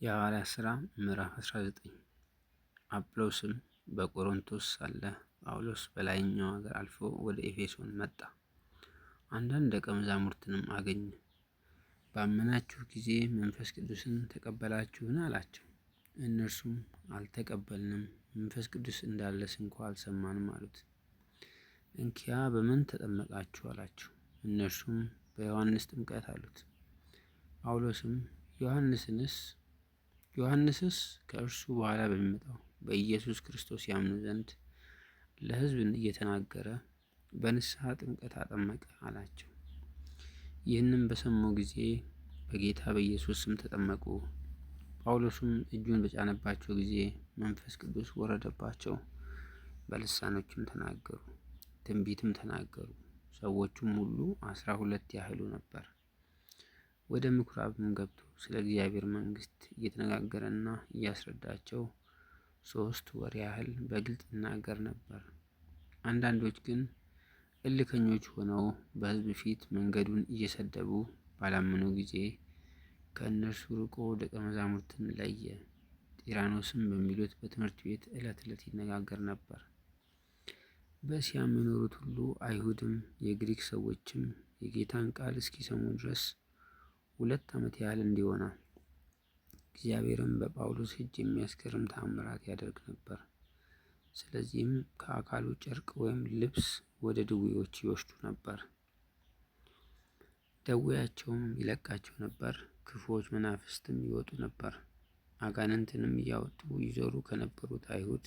የሐዋርያት ሥራ ምዕራፍ 19። አጵሎስም በቆሮንቶስ ሳለ ጳውሎስ በላይኛው አገር አልፎ ወደ ኤፌሶን መጣ። አንዳንድ ደቀ መዛሙርትንም አገኘ። ባመናችሁ ጊዜ መንፈስ ቅዱስን ተቀበላችሁን? አላቸው። እነርሱም አልተቀበልንም፣ መንፈስ ቅዱስ እንዳለስ እንኳ አልሰማንም አሉት። እንኪያ በምን ተጠመቃችሁ? አላቸው። እነርሱም በዮሐንስ ጥምቀት አሉት። ጳውሎስም ዮሐንስስ ከእርሱ በኋላ በሚመጣው በኢየሱስ ክርስቶስ ያምኑ ዘንድ ለሕዝብ እየተናገረ በንስሐ ጥምቀት አጠመቀ አላቸው። ይህንም በሰሙ ጊዜ በጌታ በኢየሱስ ስም ተጠመቁ። ጳውሎስም እጁን በጫነባቸው ጊዜ መንፈስ ቅዱስ ወረደባቸው፣ በልሳኖችም ተናገሩ፣ ትንቢትም ተናገሩ። ሰዎቹም ሁሉ 12 ያህሉ ነበር። ወደ ምኩራብም ገብቶ ስለ እግዚአብሔር መንግሥት እየተነጋገረና እያስረዳቸው 3 ወር ያህል በግልጥ ይናገር ነበር። አንዳንዶች ግን እልከኞች ሆነው በሕዝብ ፊት መንገዱን እየሰደቡ ባላመኑ ጊዜ ከእነርሱ ርቆ ደቀ መዛሙርትን ለየ። ጢራኖስም በሚሉት በትምህርት ቤት ዕለት ዕለት ይነጋገር ነበር። በእስያም የኖሩት ሁሉ አይሁድም የግሪክ ሰዎችም የጌታን ቃል እስኪሰሙ ድረስ 2 ዓመት ያህል እንዲሆነ እግዚአብሔርም በጳውሎስ እጅ የሚያስገርም ተአምራት ያደርግ ነበር። ስለዚህም ከአካሉ ጨርቅ ወይም ልብስ ወደ ድውዮች ይወስዱ ነበር። ደዌያቸውም ይለቃቸው ነበር፣ ክፉዎች መናፍስትም ይወጡ ነበር። አጋንንትንም እያወጡ ይዞሩ ከነበሩት አይሁድ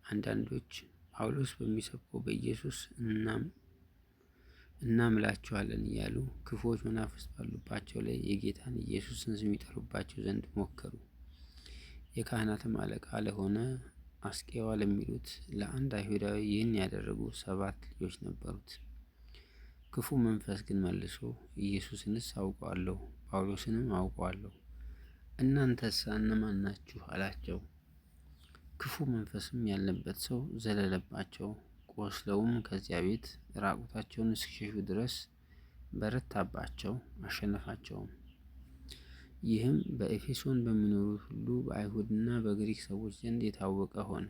አንዳንዶች ጳውሎስ በሚሰብከው በኢየሱስ እናምላችኋለን እያሉ ክፉዎች መናፍስት ባሉባቸው ላይ የጌታን ኢየሱስን ስም ይጠሩባቸው ዘንድ ሞከሩ። የካህናትም አለቃ ለሆነ አስቄዋ ለሚሉት ለአንድ አይሁዳዊ ይህን ያደረጉ 7 ልጆች ነበሩት። ክፉ መንፈስ ግን መልሶ ኢየሱስንስ አውቀዋለሁ፣ ጳውሎስንም አውቀዋለሁ፣ እናንተስ እነማን ናችሁ? አላቸው። ክፉ መንፈስም ያለበት ሰው ዘለለባቸው። ቆስለውም ከዚያ ቤት ራቁታቸውን እስኪሸሹ ድረስ በረታባቸው፣ አሸነፋቸውም። ይህም በኤፌሶን በሚኖሩት ሁሉ በአይሁድና በግሪክ ሰዎች ዘንድ የታወቀ ሆነ።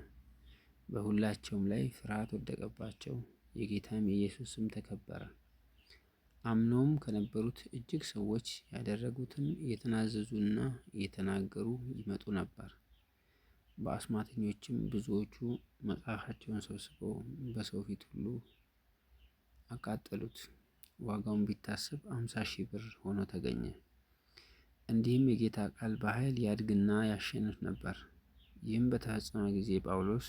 በሁላቸውም ላይ ፍርሃት ወደቀባቸው። የጌታም የኢየሱስ ስም ተከበረ። አምነውም ከነበሩት እጅግ ሰዎች ያደረጉትን እየተናዘዙና እየተናገሩ ይመጡ ነበር። በአስማተኞችም ብዙዎቹ መጽሐፋቸውን ሰብስበው በሰው ፊት ሁሉ አቃጠሉት። ዋጋውን ቢታሰብ 50,000 ብር ሆኖ ተገኘ። እንዲህም የጌታ ቃል በኃይል ያድግና ያሸንፍ ነበር። ይህም በተፈጸመ ጊዜ ጳውሎስ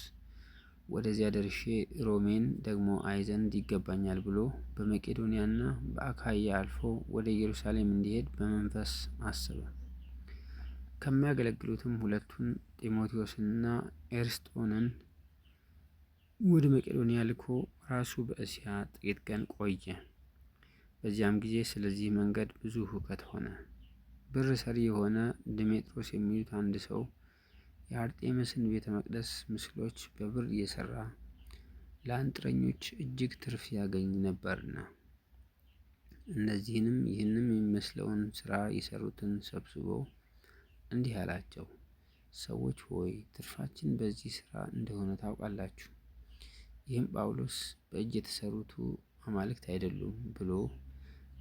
ወደዚያ ደርሼ ሮሜን ደግሞ አይ ዘንድ ይገባኛል ብሎ በመቄዶንያና በአካይያ አልፎ ወደ ኢየሩሳሌም እንዲሄድ በመንፈስ አሰበ። ከሚያገለግሉትም 2ቱን ጢሞቴዎስንና ኤርስጦንን ወደ መቄዶንያ ልኮ ራሱ በእስያ ጥቂት ቀን ቆየ። በዚያም ጊዜ ስለዚህ መንገድ ብዙ ሁከት ሆነ። ብር ሰሪ የሆነ ድሜጥሮስ የሚሉት አንድ ሰው የአርጤምስን ቤተ መቅደስ ምስሎች በብር እየሰራ ለአንጥረኞች እጅግ ትርፍ ያገኝ ነበርና፣ እነዚህንም ይህንም የሚመስለውን ሥራ የሰሩትን ሰብስቦ እንዲህ አላቸው። ሰዎች ሆይ፣ ትርፋችን በዚህ ሥራ እንደሆነ ታውቃላችሁ። ይህም ጳውሎስ በእጅ የተሰሩት አማልክት አይደሉም ብሎ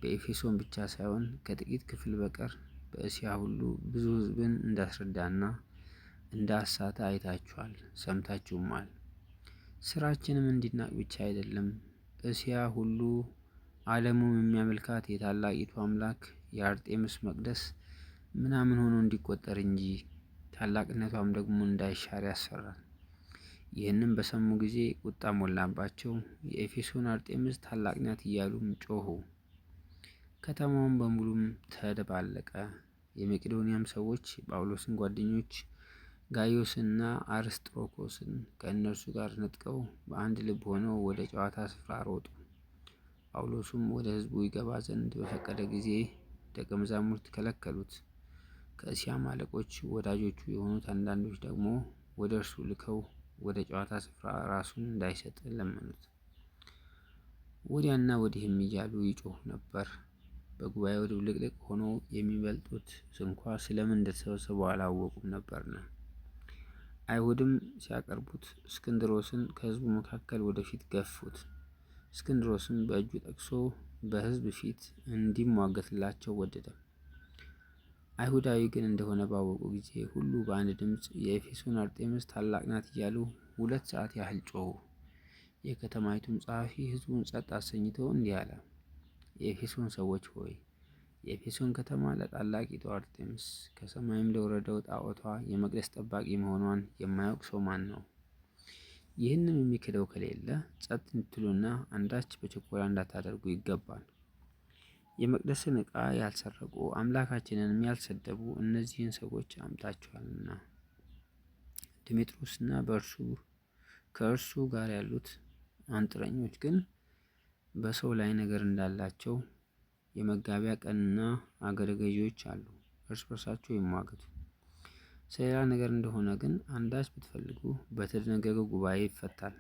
በኤፌሶን ብቻ ሳይሆን ከጥቂት ክፍል በቀር በእስያ ሁሉ ብዙ ሕዝብን እንዳስረዳና እንዳሳተ አይታችኋል፣ ሰምታችሁማል። ስራችንም እንዲናቅ ብቻ አይደለም፣ እስያ ሁሉ ዓለሙም የሚያመልካት የታላቂቱ አምላክ የአርጤምስ መቅደስ ምናምን ሆኖ እንዲቆጠር እንጂ ታላቅነቷም ደግሞ እንዳይሻር ያስፈራል። ይህንም በሰሙ ጊዜ ቁጣ ሞላባቸው። የኤፌሶን አርጤምስ ታላቅ ናት እያሉም ጮኹ። ከተማውም በሙሉም ተደባለቀ። የመቄዶንያም ሰዎች የጳውሎስን ጓደኞች ጋይዮስንና አርስጥሮኮስን ከእነርሱ ጋር ነጥቀው በአንድ ልብ ሆነው ወደ ጨዋታ ስፍራ ሮጡ። ጳውሎስም ወደ ሕዝቡ ይገባ ዘንድ በፈቀደ ጊዜ ደቀ መዛሙርት ከለከሉት። ከእስያም አለቆች ወዳጆቹ የሆኑት አንዳንዶች ደግሞ ወደ እርሱ ልከው ወደ ጨዋታ ስፍራ ራሱን እንዳይሰጥ ለመኑት። ወዲያና ወዲህም እያሉ ይጮኹ ነበር። በጉባኤው ድብልቅልቅ ሆኖ የሚበልጡት ስንኳ ስለምን እንደተሰበሰቡ አላወቁም ነበርና። አይሁድም ሲያቀርቡት እስክንድሮስን ከሕዝቡ መካከል ወደፊት ገፉት። እስክንድሮስም በእጁ ጠቅሶ በሕዝብ ፊት እንዲሟገትላቸው ወደደ። አይሁዳዊ ግን እንደሆነ ባወቁ ጊዜ ሁሉ በአንድ ድምፅ የኤፌሶን አርጤምስ ታላቅ ናት እያሉ 2 ሰዓት ያህል ጮኹ። የከተማይቱም ጸሐፊ ሕዝቡን ጸጥ አሰኝቶ እንዲህ አለ። የኤፌሶን ሰዎች ሆይ፣ የኤፌሶን ከተማ ለታላቂቱ አርጤምስ ከሰማይም ለወረደው ጣዖቷ የመቅደስ ጠባቂ መሆኗን የማያውቅ ሰው ማን ነው? ይህንም የሚክደው ከሌለ ጸጥ እንድትሉና አንዳች በችኮላ እንዳታደርጉ ይገባል። የመቅደስን ዕቃ ያልሰረቁ አምላካችንንም ያልሰደቡ እነዚህን ሰዎች አምጣችኋልና። ድሜጥሮስና በእርሱ ከእርሱ ጋር ያሉት አንጥረኞች ግን በሰው ላይ ነገር እንዳላቸው የመጋቢያ ቀንና አገረ ገዢዎች አሉ፣ እርስ በርሳቸው ይሟገቱ። ስለሌላ ነገር እንደሆነ ግን አንዳች ብትፈልጉ በተደነገገው ጉባኤ ይፈታል።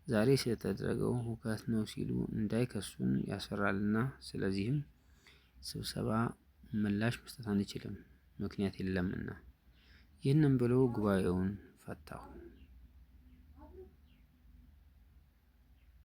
ዛሬ ስለተደረገው ሁከት ነው ሲሉ እንዳይከሱን ያስፈራልና፣ ስለዚህም ስብሰባ ምላሽ መስጠት አንችልም፣ ምክንያት የለምና። ይህንም ብሎ ጉባኤውን ፈታው።